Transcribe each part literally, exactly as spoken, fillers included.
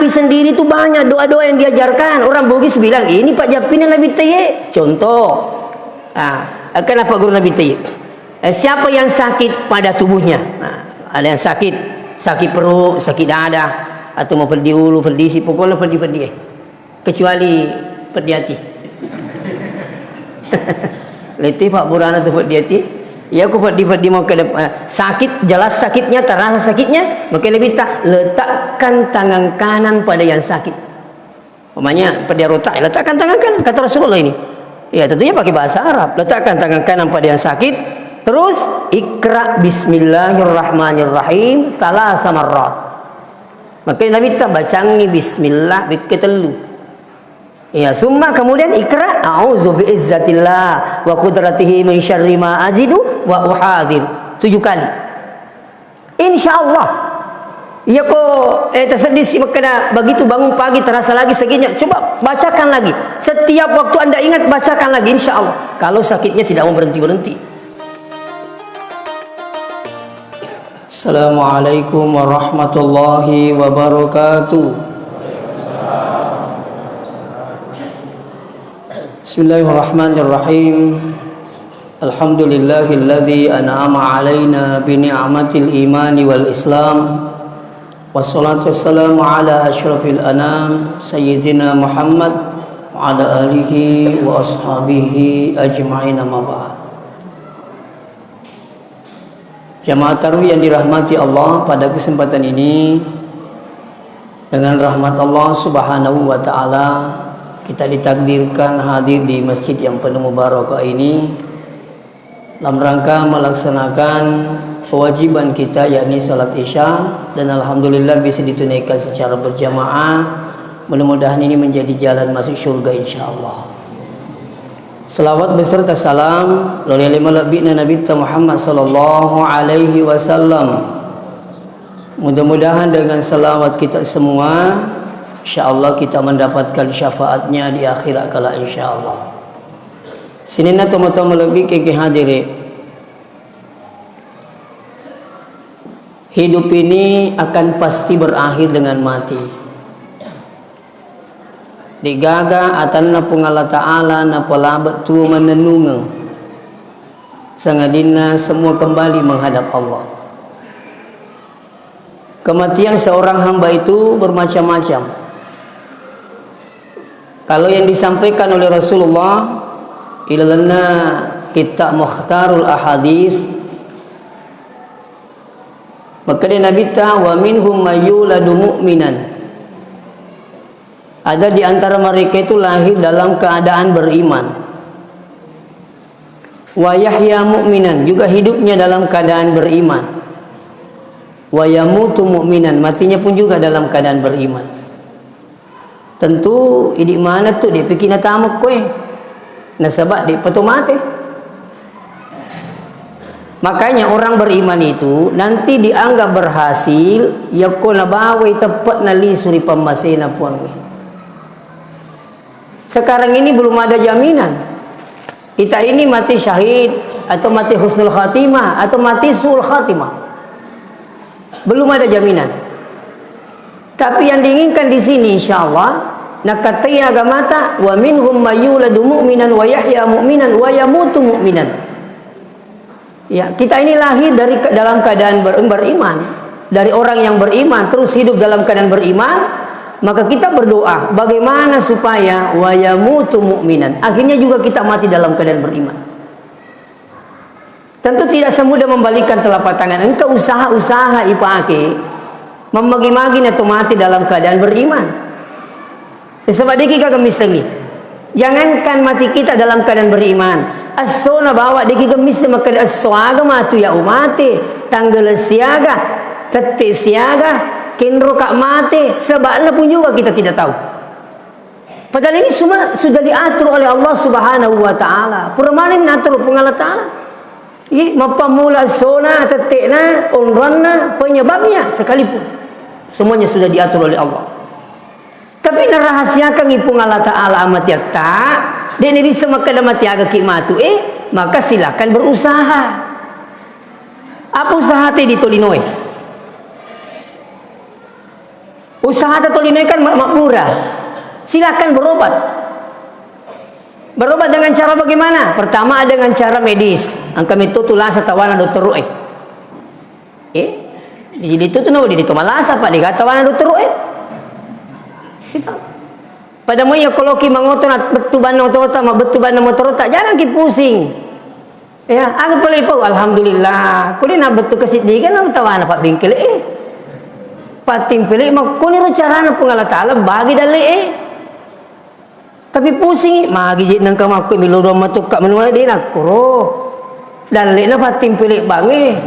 sendiri tuh banyak doa-doa yang diajarkan. Orang Bugis bilang, "Ini pajjappinna Nabitta ye." Contoh. Ah, kenapa guru Nabitta ye? Eh, siapa yang sakit pada tubuhnya? Nah, ada yang sakit, sakit perut, sakit dada, atau mau peddi ulu, peddi isi, pokoknya peddi-peddi, eh. Kecuali peddi ati. Lettu pabburana tu peddi ati. Iya, ku peddi-peddi mau ke dep-, eh, sakit, jelas sakitnya, terasa sakitnya, maka Nabitta, "Letakkan tangan kanan pada yang sakit." Umpamanya peddi arotak, "Letakkan tangan kanan," kata Rasulullah ini. Ya, tentunya pakai bahasa Arab. "Letakkan tangan kanan pada yang sakit, terus ikra bismillahirrahmanirrahim salasa marrat." Maka Nabitta bacangi bismillah bekke tellu. Ya, summa kemudian ikra, "A'udzu bi izzatillah wa qudratihi min syarri ma ajidu wa uhadir." Tujuh kali. Insya Allah. Iya ko, eh, tersedih si makkeda, begitu bangun pagi terasa lagi sakitnya. Coba bacakan lagi. Setiap waktu Anda ingat, bacakan lagi, insya Allah. Kalau sakitnya tidak mau berhenti-berhenti. Assalamualaikum warahmatullahi wabarakatuh. Bismillahirrahmanirrahim. Alhamdulillahilladzi an'ama alaina bi ni'matil imani wal islam. Wassalatu wassalamu ala asyrafil anam, Sayyidina Muhammad wa ala alihi wa ashabihi ajma'in, amma ba'd. Jamaah tarawih yang dirahmati Allah, pada kesempatan ini, dengan rahmat Allah Subhanahu wa Ta'ala, kita ditakdirkan hadir di masjid yang penuh mubarakah ini dalam rangka melaksanakan kewajiban kita, yakni salat Isya, dan alhamdulillah bisa ditunaikan secara berjamaah. Mudah-mudahan ini menjadi jalan masuk surga, insya Allah. Salawat beserta salam lao ri ale malebbi'na Nabitta Muhammad sallallahu alaihi wasallam. Mudah-mudahan dengan salawat kita semua, insya Allah kita mendapatkan syafaatnya di akhirat kelak, insya Allah. Sininna tomatoa malebbi' engkae hadiri. Hidup ini akan pasti berakhir dengan mati. De'gaga atanna Puang Allah Ta'ala napalabe' tuo mannennungeng, sangadinna semua kembali menghadap Allah. Kematian seorang hamba itu bermacam-macam. Kalau yang disampaikan oleh Rasulullah, ilalenna kitab Mukhtarul Ahadits, makkeda Nabitta, "Wa minhum may yuladu mu'minan." Ada di antara mereka itu lahir dalam keadaan beriman. "Wa yahya mu'minan," juga hidupnya dalam keadaan beriman. "Wa yamutu mu'minan," matinya pun juga dalam keadaan beriman. Tentu idi' maneng tu, de' piki' natamekko e. Nasaba' de'pa to mate. Makanya orang beriman itu nanti dianggap berhasil, yakko nabawai teppe'na lisu ri pammasena Puangnge. Sekarang ini belum ada jaminan. Kita ini mati syahid, atau mati husnul khatimah, atau mati su'ul khatimah. Belum ada jaminan. Tapi yang diinginkan di sini, insya Allah, nakatai agamata, "Wa minhum may yuladu mu'minan wa yahya mu'minan wa yamutu mu'minan." Ya, kita ini lahir dari ke-, dalam keadaan ber-, beriman. Dari orang yang beriman, terus hidup dalam keadaan beriman, maka kita berdoa, bagaimana supaya "wa yamutu mu'minan", akhirnya juga kita mati dalam keadaan beriman. Tentu tidak semudah membalikan telapak tangan. Engka usaha-usaha ipake, mammagi-magi nato mati dalam keadaan beriman. Nasaba' de'ki gaga missengngi. Jangankan mati kita dalam keadaan beriman, essona bawa de'ki gaga misseng makkeda esso aga matu ya umate, tanggala siaga, tette siaga, kenroka mate, sebabna pun juga kita tidak tahu. Padahal ini semua sudah diatur oleh Allah Subhanahu wa Ta'ala. Pura maneng natur Puang Allah Ta'ala. Iya, mappammula essona, tette'na, onronna, penyebabnya sekalipun. Semuanya sudah diatur oleh Allah. Tapi narahasiakangngi Puang Allah Ta'ala amatiatta, de'ni risseng makkeda mati agaki matu, eh, maka silakan berusaha. Apa usahate di tolinoe? Usaha tolinoe kan ma-, mabbura. Silakan berobat. Berobat dengan cara bagaimana? Pertama dengan cara medis. Engka metto tu lasa tawana dottoro'e. Eh? Jadi itu tu no, di itu malasa, Pak, dikata wana dottoro'e. Gitu. Pada mau iya koloki mangoto na bettu banna oto-oto, ma bettu banna motorota, jangan ki pusing. Ya, aga pole pau, alhamdulillah. Kuli na bettu kesiddikan na tawana Pak bengkel, eh. Pattimpele makkuniro carana Puang Allah Taala bagi dalle, eh. Tapi pusingi, magi je nengka makko milo dua matukka menua de nakkoro. Dalle na pattimpele bange.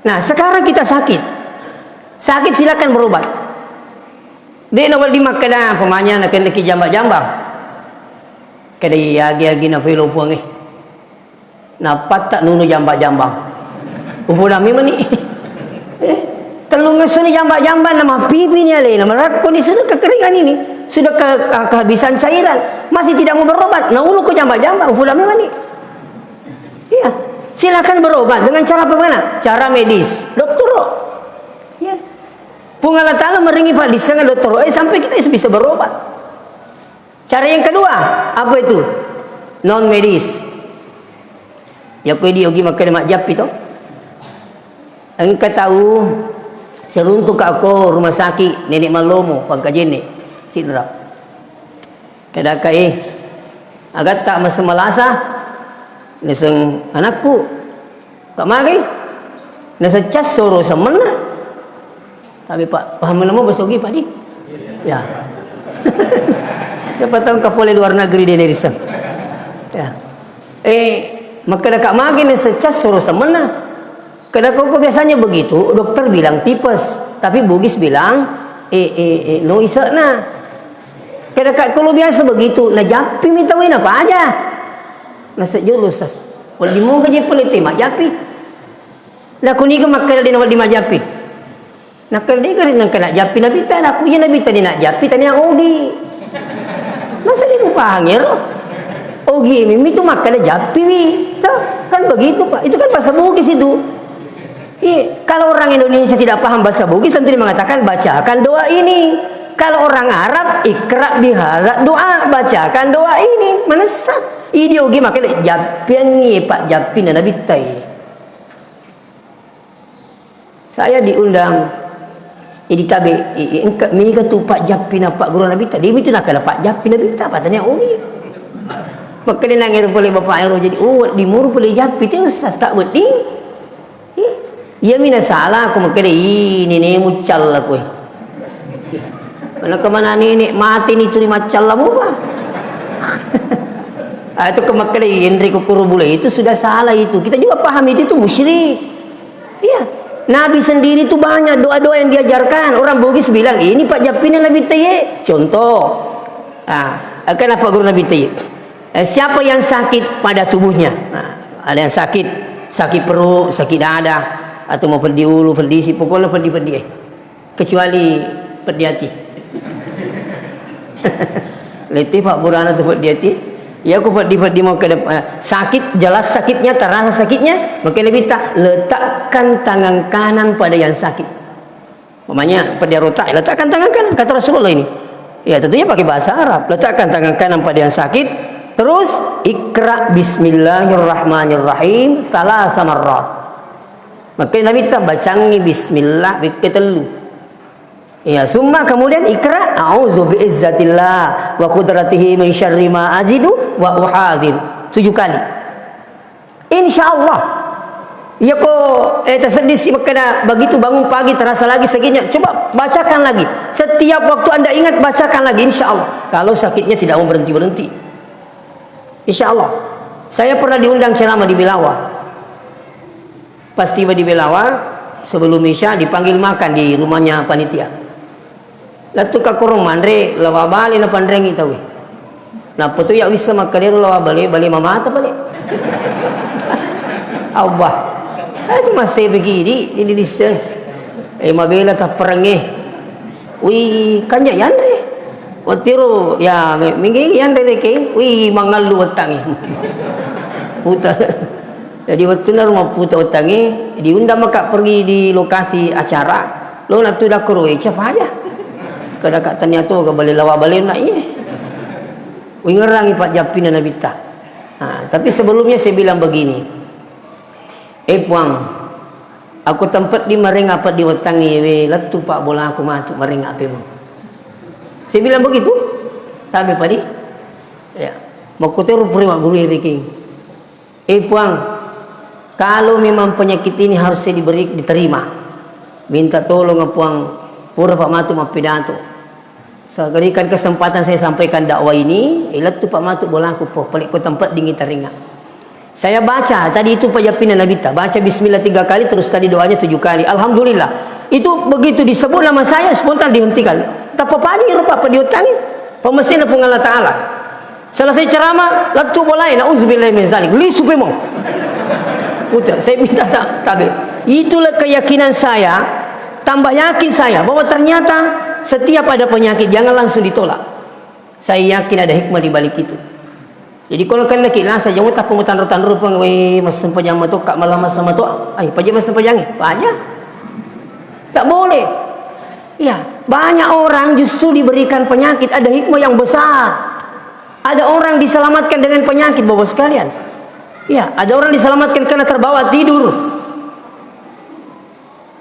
Nah, sekarang kita sakit. Sakit silakan berobat. De na wedding makkeda, pemanya na kendeki jamba-jamba. Keda iya agi-agi na felo puange. Nappatta nunu jamba-jamba. Ufoda memang ni. Eh, tellung essoni jamba-jamba na mappipi ni alena, marakko ni sudah kekeringan ini, sudah ke-, ke-, kehabisan cairan, masih tidak mau berobat, na ulu ko jamba-jamba, ufoda memang ni. Iya, silakan berobat dengan cara bagaimana? Cara medis, doktoro. Ya. Puang Allah Taala meringi Pak di sana doktoro, eh, sampai kita bisa berobat. Cara yang kedua, apa itu? Non medis. Ya, koe di ogi makkeda majjappi to. Engka tau seruntuk ka ko rumah sakit Nenek Mallomo, Pangkajene, Sidrap. Kedaka, eh, agatta maseng malasa, naseng anakku, Kak magai? Naseng cas soro semenna. Tapi, Pak, paham namo bahasa Ugi, Pak, di? Ya. Siapa tahu engka pole luar negeri dia dari sana. Ya. Eh, makkeda Kak magi naseng cas soro semenna. Keda koko biasanya begitu, dokter bilang tipes, tapi Bugis bilang, eh, eh, eh, no isekna. Keda Kak kalau biasa begitu, najappi mi tawwe napaja. Naseng jolo sas. Wedding moga je pole te majappi. Nakuniga makkeda de nawedding majjappi. Nakkeda de gari nengka najjappi Nabitta, nakku iya Nabitta de najjappi tania ogi. Masa de mupahang ero? Ogi mimmi tu makkeda jappiwi. Toh, kan begitu, Pak. Itu kan bahasa Bugis itu. Iya, kalau orang Indonesia tidak paham bahasa Bugis, tentu dia mengatakan, "Bacakan doa ini." Kalau orang Arab, "Iqra bihadza doa," bacakan doa ini. Manessa. Idi ogi makkeda jappiangngi, Pak, jappina Nabittai. Saya diundang, eh, ditabe, eh, eh, engka mega tu pajjappina Pak Guru Nabitta, demi tu nakkeda pajjappi Nabitta, patania ogi. Makkeda nangero pole bapak ero jadi, oh, wedding muru pole jappi te Ustaz, tak wedding. Eh, iya mina salah, aku makkeda, ih, nene muccalla koe. Mana kemana nenek mati ni turi maccalla mupa. Ah, itu ke makkeda, enre ko kuro bule itu sudah salah itu. Kita juga paham itu, itu musyrik. Iya. Nabi sendiri tuh banyak doa-doa yang diajarkan. Orang Bugis bilang, "Ini pajjappina Nabitta ye." Contoh. Ah, kenapa guru Nabitta ye? Eh, siapa yang sakit pada tubuhnya? Nah, ada yang sakit, sakit perut, sakit dada, atau mau peddi ulu, peddi isi, pokoknya peddi-peddi, eh. Kecuali peddi hati. Letih Pak Burana tu peddi hati. Ya, aku peddi-peddi mau ke depan. Sakit, jelas sakitnya, terasa sakitnya. Maka Nabitta, letakkan tangan kanan pada yang sakit. Umpamanya, peddi rota, letakkan tangan kanan. Kata Rasulullah ini. Ya, tentunya pakai bahasa Arab. Letakkan tangan kanan pada yang sakit. Terus, "Iqra bismillahirrahmanirrahim, salasa marrat." Maka Nabitta bacangi bismillah, wekka tellu. Ya, summa kemudian ikra, "A'udzu bi'izzatillah wa qudratihi min syarri ma ajidu wa uhadzir." Tujuh kali. Insya Allah. Iya ko, eh, tersedih si makkeda, begitu bangun pagi terasa lagi sakitnya. Coba bacakan lagi. Setiap waktu Anda ingat, bacakan lagi, insya Allah. Kalau sakitnya tidak mau berhenti-berhenti. Insya Allah. Saya pernah diundang ceramah di Belawa. Pas tiba di Belawa, sebelum Isya dipanggil makan di rumahnya panitia. Lettu ka korong manre, lawa bale napanrengi tauwe. Nappa tu ya wissa makkedero lawa bale, bale mamata pale. Allah. Eh, itu masih begini, ini lisseng. Eh, mabela tapperengnge. Wih, kanja yanre. Wattiro, ya, me-, minggi yanre rekeng. Wih, mangallu wettangnge. Puta. Jadi, wettunna rumah puta wettangnge, diundang maka pergi di lokasi acara. Lo na tu dakko ro, eh, capa aja. Kada ka tania to ga bale lawa bale na iye. Wingerangi pajjappina Nabitta. Nah, tapi sebelumnya saya bilang begini. Eh, Puang, aku tempat di marenga apa di wetangi we lettu pak bolaku matu marenga apa emang. Saya bilang begitu. Tapi padi. Ya. Makkutero pura guru iriking. Eh, Puang, kalau memang penyakit ini harus saya diberi, diterima, minta tolong, Puang, pura pak matu mappidato. Saya berikan kesempatan saya sampaikan dakwah ini, eh, lettu pak matu bolaku po, paling ko tempat dingin teringat. Saya baca tadi itu pajjappina Nabitta, baca bismillah tiga kali, terus tadi doanya tujuh kali. Alhamdulillah. Itu begitu disebut nama saya, spontan dihentikan. Tappa padi rupa apa diotangi? Pemesina Puang Allah Ta'ala. Selesai ceramah, lettu bolai, na'udzubillahi min zalik. Lisu pemong. Udah, saya minta ta-, tabe. Itulah keyakinan saya, tambah yakin saya bahwa ternyata setiap ada penyakit, jangan langsung ditolak. Saya yakin ada hikmah di balik itu. Jadi, kalau kan lagi lasa, jangan tak pengutan rotan rupa, weh, mas sempajang mato, kak malah mas mato, ay, paja mas sempajang, paja. Tak boleh. Ya, banyak orang justru diberikan penyakit, ada hikmah yang besar. Ada orang diselamatkan dengan penyakit, Bapak sekalian. Ya, ada orang diselamatkan karena terbawa tidur.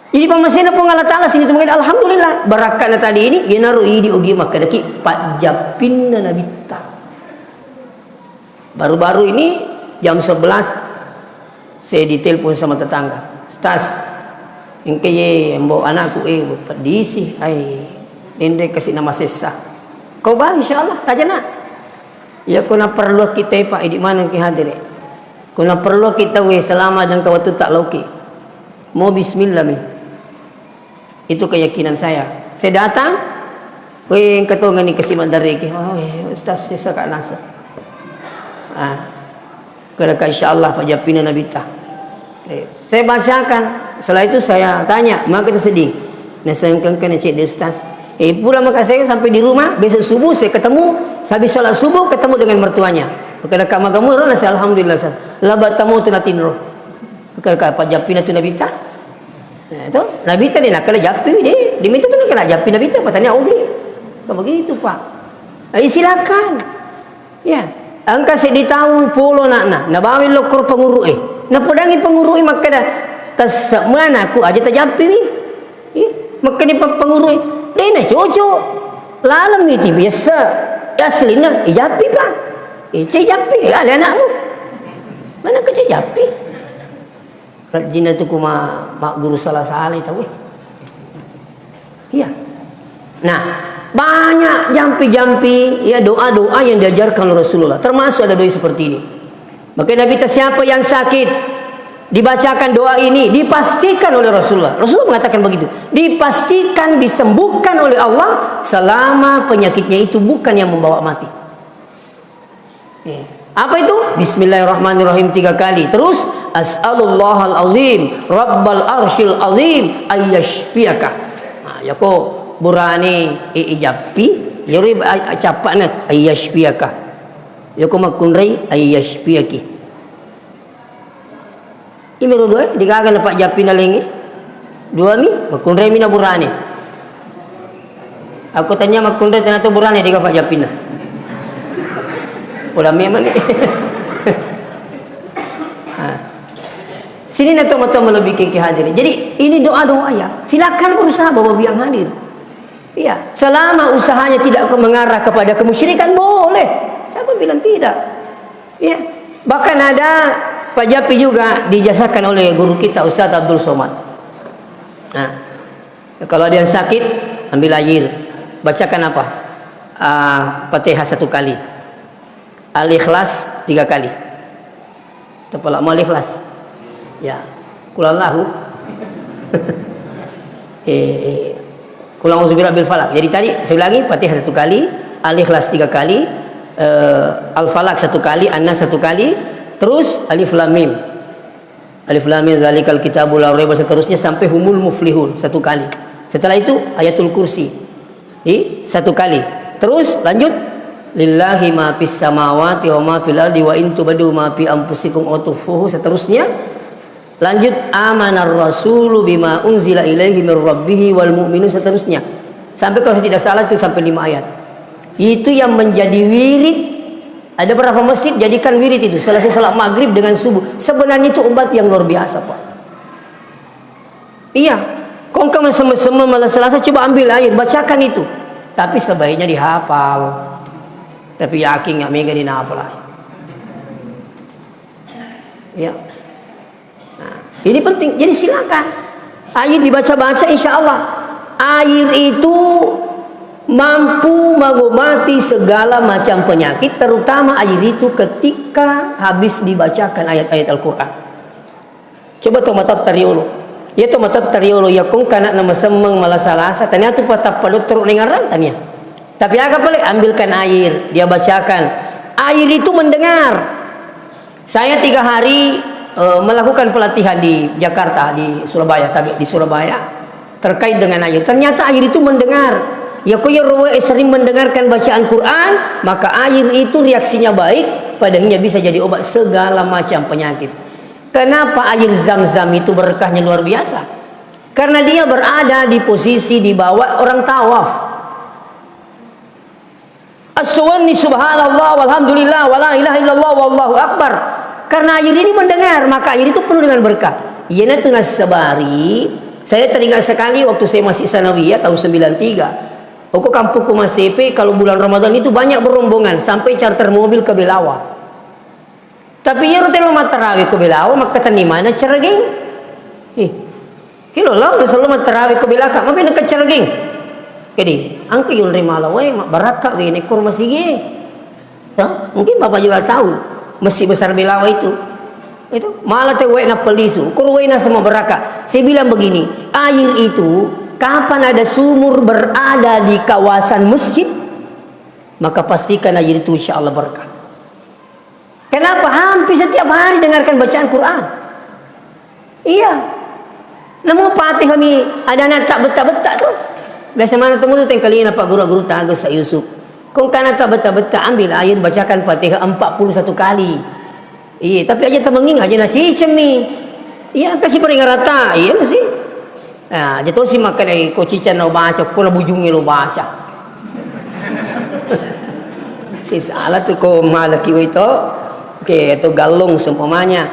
Jadi, pammasena Puang Allah Ta'ala sini tu mungkin, alhamdulillah, barakkana tadi ini, yenaro idi ogi makkedaki pajjappinna Nabitta. Baru-baru ini, jam sebelas, saya ditelepon sama tetangga, "Stas, engka ye mbo anakku, eh, pedisi, ai, nende kasi nama sessa." "Kau ba, insya Allah, taja nak." "Ya, ko naperluakki te, Pak, idi maneng ki hadir, eh. Ko naperluakki tau, eh, selama jangka waktu tak lauki. Mau bismillah mi." Itu keyakinan saya. Saya datang, "Weh, engka tongeng ni kasi maddariki." "Oh, eh, Ustaz, saya saka nasa." Ah, kada ka, insya Allah, pajjappina Nabitta. Eh, saya bacakan. Setelah itu saya tanya, "Maka tersedih?" "Nah, saya engka-, engka na cedde, Ustaz." Eh, pulang maka saya sampai di rumah, besok subuh saya ketemu, habis salat subuh ketemu dengan mertuanya. Kada ka magamu, ro, nasa, "Alhamdulillah, Ustaz." Laba tamu tu natinro. Kada ka pajjappina tu Nabitta. Nah, itu Nabitta ni nakkeda jappi de, diminta tu nakkeda jappi Nabitta, patanya ogi. Kan begitu, Pak. Eh, silakan. Ya, engka seddi tau polo anakna, nabawa lokko pengurue. Napodangi pengurue makkeda, "Tesse' manakku aja tajappiwi." Ih, makkeda pa-, pengurue, "De' nacocok. Laleng iti biasa. Aslina ijappi, Pak. Eh, ce jappi, eh, ale anakmu. Mana kece jappi?" Rajjinna tu kuma magguru sala-salai tauwe. Iya. Nah, banyak jampi-jampi, ya, doa-doa yang diajarkan oleh Rasulullah. Termasuk ada doa seperti ini. Maka Nabi ta, siapa yang sakit, dibacakan doa ini, dipastikan oleh Rasulullah. Rasulullah mengatakan begitu. Dipastikan disembuhkan oleh Allah selama penyakitnya itu bukan yang membawa mati. Eh, apa itu? Bismillahirrahmanirrahim tiga kali. Terus, "As'alullahal azim, rabbal arsyil azim, ayyashfiyaka." Nah, yako burane, eh, ijappi, yaro i-, a-, a-, cappa'na, "Ayyashfiyaka." Yako makkunrai, "Ayyashfiyaki." Imiro dua, degaga na pajjappina laingnge? Dua mi, makkunrai mi na burane. Aku tanya makkunrai tena to burane, dega pajjappina. Pola memang ni. Ha. Sini na to mata melebih ke hadir. Jadi, ini doa-doa ya. Silakan berusaha, Bapak Ibu yang hadir. Iya, selama usahanya tidak ke-, mengarah kepada kemusyrikan, boleh. Siapa bilang tidak? Iya. Bahkan ada pajappi juga dijazakan oleh guru kita, Ustaz Abdul Somad. Nah, kalau ada yang sakit, ambil air. Bacakan apa? Ah, Fatihah satu kali. Al-Ikhlas tiga kali. Tepalak mau Al-Ikhlas. Ya. Kulallahu. Eh, Kul a'udzu birabbil falaq. Jadi tadi saya ulangi, Fatihah satu kali, Al-Ikhlas tiga kali, eh, Al-Falaq satu kali, An-Nas satu kali, terus Alif Lam Mim. Alif Lam Mim, dzalikal kitabu la raiba, seterusnya sampai Humul Muflihun satu kali. Setelah itu Ayatul Kursi. Di satu kali. Terus lanjut, "Lillahi ma fis samawati wa ma fil ardi wa in tubdu ma fi anfusikum aw tukhfuhu," seterusnya. Lanjut, "Amanar rasulu bima unzila ilaihi mir rabbihi wal mu'minun," seterusnya. Sampai, kalau saya tidak salah, itu sampai lima ayat. Itu yang menjadi wirid. Ada berapa masjid jadikan wirid itu, selesai salat maghrib dengan subuh. Sebenarnya itu obat yang luar biasa, Pak. Iya. Kau kan semua-semua malah Selasa, coba ambil air, bacakan itu. Tapi sebaiknya dihafal. Tapi yakin nggak mega dinafal. Ya. Nah, ini penting. Jadi silakan. Air dibaca-baca, insya Allah. Air itu mampu mengobati segala macam penyakit, terutama air itu ketika habis dibacakan ayat-ayat Al-Quran. Coba to matatta riolo. Iya to matatta riolo, iya kong kana na masemmeng malasa-lasa, tania tu patappa dottoro nengarang tania. Tapi aga pale, ambilkan air, dia bacakan. Air itu mendengar. Saya tiga hari, eh, melakukan pelatihan di Jakarta, di Surabaya, tabe di Surabaya, terkait dengan air. Ternyata air itu mendengar. Ya, ko ya roe sering mendengarkan bacaan Quran, maka air itu reaksinya baik, padanya bisa jadi obat segala macam penyakit. Kenapa air zam-zam itu berkahnya luar biasa? Karena dia berada di posisi di bawah orang tawaf. Aswani subhanallah, walhamdulillah, wala ilaha illallah, wallahu akbar. Karena air ini mendengar, maka air itu penuh dengan berkah. Iyanatu nassabari, saya teringat sekali waktu saya masih sanawiyah tahun sembilan tiga. Oko kampungku Masepe, kalau bulan Ramadan itu banyak berombongan, sampai charter mobil ke Belawa. Tapi iyaro tello mattarawe ko Belawa, makkatenni maneng Ciregeng. Eh, kilo lao na sello mattarawe ko Belaka, mabe nengka Ciregeng. Jadi, engka yonre mala wae, mabbarakka wae nekko ro masigi e. Ya, mungkin Bapak juga tahu, Masjid Besar Belawa itu. Itu, mala te wae nappa lisu, ko ro wae naseng mabbarakka. Saya bilang begini, air itu, kapan ada sumur berada di kawasan masjid, maka pastikan air itu insya Allah berkah. Kenapa? Hampir setiap hari dengarkan bacaan Quran. Iya. Namo Fatihah mi, ada anak tak betak-betak tuh. Biasa mana temu tuh tengkalina Pak Guru-guru tagus Sa Yusuf. Kong kana tak betak-betak, ambil air, bacakan Fatihah empat puluh satu kali. Iya, tapi aja temenging aja na cicemi. Iya, kasih paling rata, iya masih. Ah, aja tosi makkedai ko ciceng lo baca, ko na bujungi lo baca. Sisala tu ko malaki wae to. Oke, to gallung seumpamanya.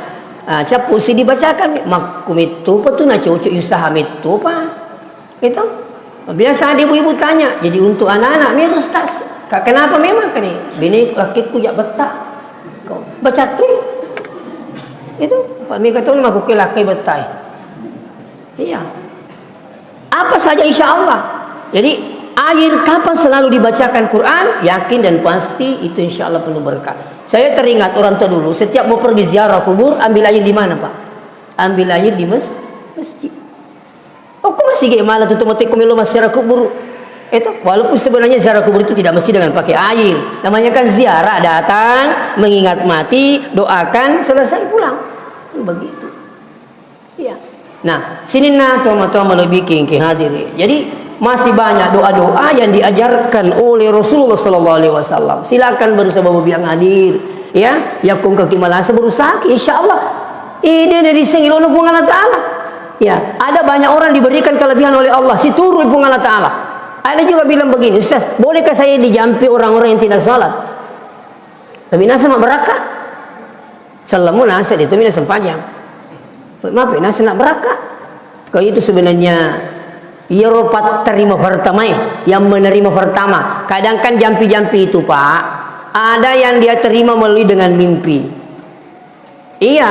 Ah, cappu si dibacakan, makkumittupa tu na cocok usaha mittupa. Itu. Biasa ada ibu-ibu tanya, "Jadi untuk anak-anak mi, Ustaz?" Ka-, kenapa memang kani? "Bini lakkiku jak betak." Kau baca tu. Itu, Pak Mika tu makkuke lakkai betai. Iya. Apa saja insya Allah. Jadi, air kapan selalu dibacakan Quran, yakin dan pasti itu insya Allah penuh berkah. Saya teringat orang tua dulu, setiap mau pergi ziarah kubur, ambil air di mana, Pak? Ambil air di mes-, masjid. Oh, kok masih gak malah tuh teman-teman melo masih ziarah kubur? Itu, walaupun sebenarnya ziarah kubur itu tidak mesti dengan pakai air. Namanya kan ziarah, datang, mengingat mati, doakan, selesai pulang. Begitu. Iya. Nah, sininna tomatoa malebbiking ki hadiri. Jadi, masih banyak doa-doa yang diajarkan oleh Rasulullah sallallahu alaihi wasallam. Silakan berusaha bawa biang hadir. Ya, yakung kaki malasa berusaha ki, insya Allah. Ide dari sing ilona Puang Allah Ta'ala. Ya, ada banyak orang diberikan kelebihan oleh Allah. Situru Puang Allah Ta'ala. Ada juga bilang begini, "Ustaz, bolehkah saya dijampi orang-orang yang tidak sholat?" Tapi naseng mabbarakka. Sellemu naseng, de' to mi naseng pajang. Maaf, naseng mabbarakka. Kau itu sebenarnya, iyaro patterima pertama, eh, yang menerima pertama. Kadang kan jampi-jampi itu, Pak, ada yang dia terima melalui dengan mimpi. Iya,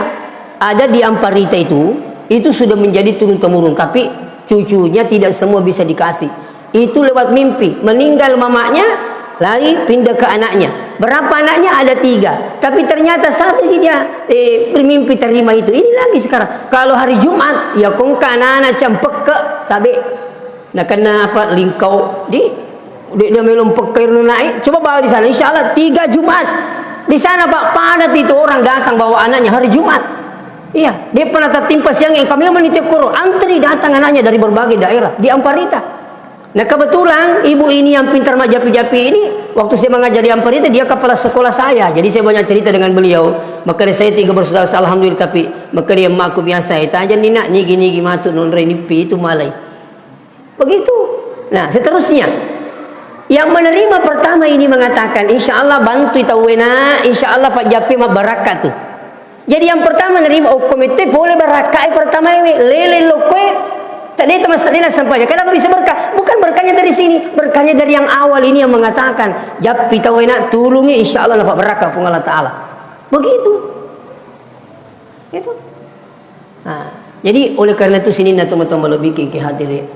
ada di Amparita itu, itu sudah menjadi turun-temurun, tapi cucunya tidak semua bisa dikasih. Itu lewat mimpi, meninggal mamanya, lari pindah ke anaknya. Berapa anaknya? Ada tiga. Tapi ternyata satu ini dia, eh, bermimpi terima itu. Ini lagi sekarang. Kalau hari Jumat, ya kongka anak-anak campek ke tabe. Nakenna apa? Lingkau di, di, dia melong pekka irunna naik. Coba bawa di sana. Insya Allah tiga Jumat. Di sana, Pak, padat itu orang datang bawa anaknya hari Jumat. Iya, dia pernah tertimpa siang yang kami meniti kuro. Antri datang anaknya dari berbagai daerah di Amparita. Nah, kebetulan ibu ini yang pintar majapi-japi ini, waktu saya mengajar di Amparita, dia kepala sekolah saya. Jadi saya banyak cerita dengan beliau. Makkeda saya tiga bersaudara, alhamdulillah, tapi makkeda yang makku biasa, eh, tajenni nak, nigi-nigi matu nonroi nippi itu malai. Begitu. Nah, seterusnya. Yang menerima pertama ini mengatakan, "Insya Allah bantu tauwe nak, insya Allah Pak Japi mabbarakka tu." Jadi yang pertama nerima okko mette pole barakka e pertama ewe, lele lokko e, tadi teman sedina sampaikan. Kenapa bisa berkah? Bukan berkahnya dari sini, berkahnya dari yang awal ini yang mengatakan, "Japi tauwe nak, tulungi, insya Allah napa barakka Puang Allah Ta'ala." Begitu. Gitu. Nah, jadi oleh karena itu sininna teman-teman lebih ke hadiri.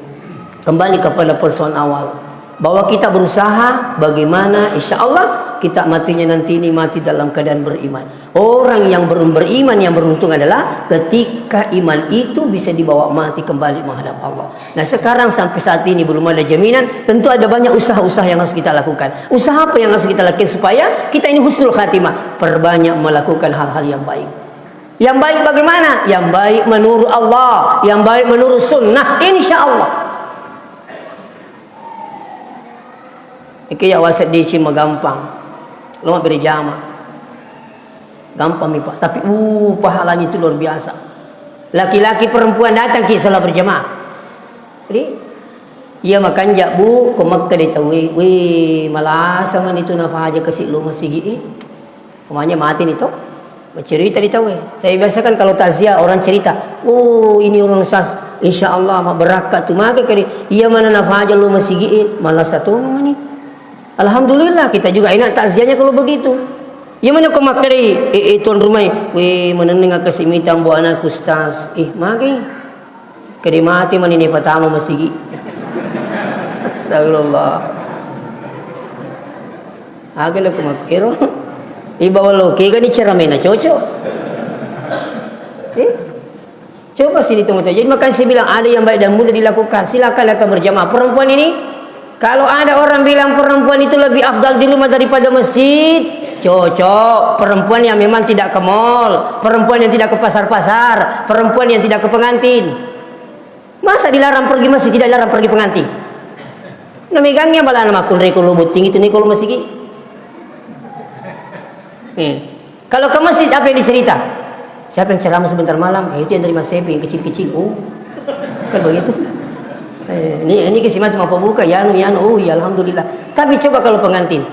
Kembali kepada persoalan awal. Bahwa kita berusaha bagaimana insya Allah kita matinya nanti ini mati dalam keadaan beriman. Orang yang ber-, beriman yang beruntung adalah ketika iman itu bisa dibawa mati kembali menghadap Allah. Nah, sekarang sampai saat ini belum ada jaminan, tentu ada banyak usaha-usaha yang harus kita lakukan. Usaha apa yang harus kita lakukan supaya kita ini husnul khatimah? Perbanyak melakukan hal-hal yang baik. Yang baik bagaimana? Yang baik menurut Allah, yang baik menurut sunnah, insya Allah. Iki ya wasit di cima gampang. Lo mau berjamaah. Gampang mi, Pak. Tapi, uh, pahalanya itu luar biasa. Laki-laki perempuan datang ki sholat berjamaah. Jadi, iya makanja, Bu, ko makkeda tauwe, "Weh, malasa mani tu nafaja kasi lo masigi e." Umanya mati ni to. Bercerita di tauwe. Saya biasa kan kalau takziah orang cerita, "Oh, ini orang sas, insya Allah mabbarakka tu." Maka kali, "Iya mana nafaja lo masigi e, malasa to mani." Alhamdulillah, kita juga enak takziahnya kalau begitu. Iya mana ko makkeda, "Eh, eh, tuan rumah e, weh, meneneng aku si mita ambo anakku, Ustaz." Ih, magi. Kede mati mani ne patama masigi. Astagfirullah. Aga lo kumakkero. Ibawa lo kega ni ceramena cocok. Eh? Coba sih dihitung. Jadi makanya saya bilang ada yang baik dan mudah dilakukan. Silakan datang berjamaah. Perempuan ini Kalau ada orang bilang perempuan itu lebih afdal di rumah daripada masjid, cocok. Perempuan yang memang tidak ke mall, perempuan yang tidak ke pasar-pasar, perempuan yang tidak ke pengantin. Masa dilarang pergi masjid, tidak dilarang pergi pengantin? Namegangnya balana makkunrai ko lo botting itu nih kalau masigi. Eh. Kalau ke masjid, apa yang dicerita? Siapa yang ceramah sebentar malam? Eh, itu yang dari Mas Sepi, yang kecil-kecil. Oh, kan begitu. Eh, ini, ini ke simat mau buka, ya anu, ya anu. Oh iya, alhamdulillah. Tapi coba kalau pengantin,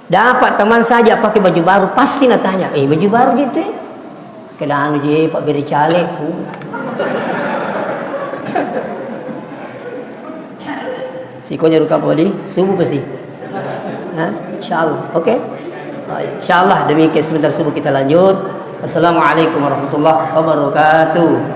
dapat teman saja pakai baju baru, pasti natanya, "Eh, baju baru gitu ya?" Kena anu je, Pak Beri Caleg. Oh. Sikonya ruka poli, subuh pasti. Hah? Insyaallah. Oke? Baik. Insyaallah demikian sebentar subuh kita lanjut. Assalamualaikum warahmatullahi wabarakatuh.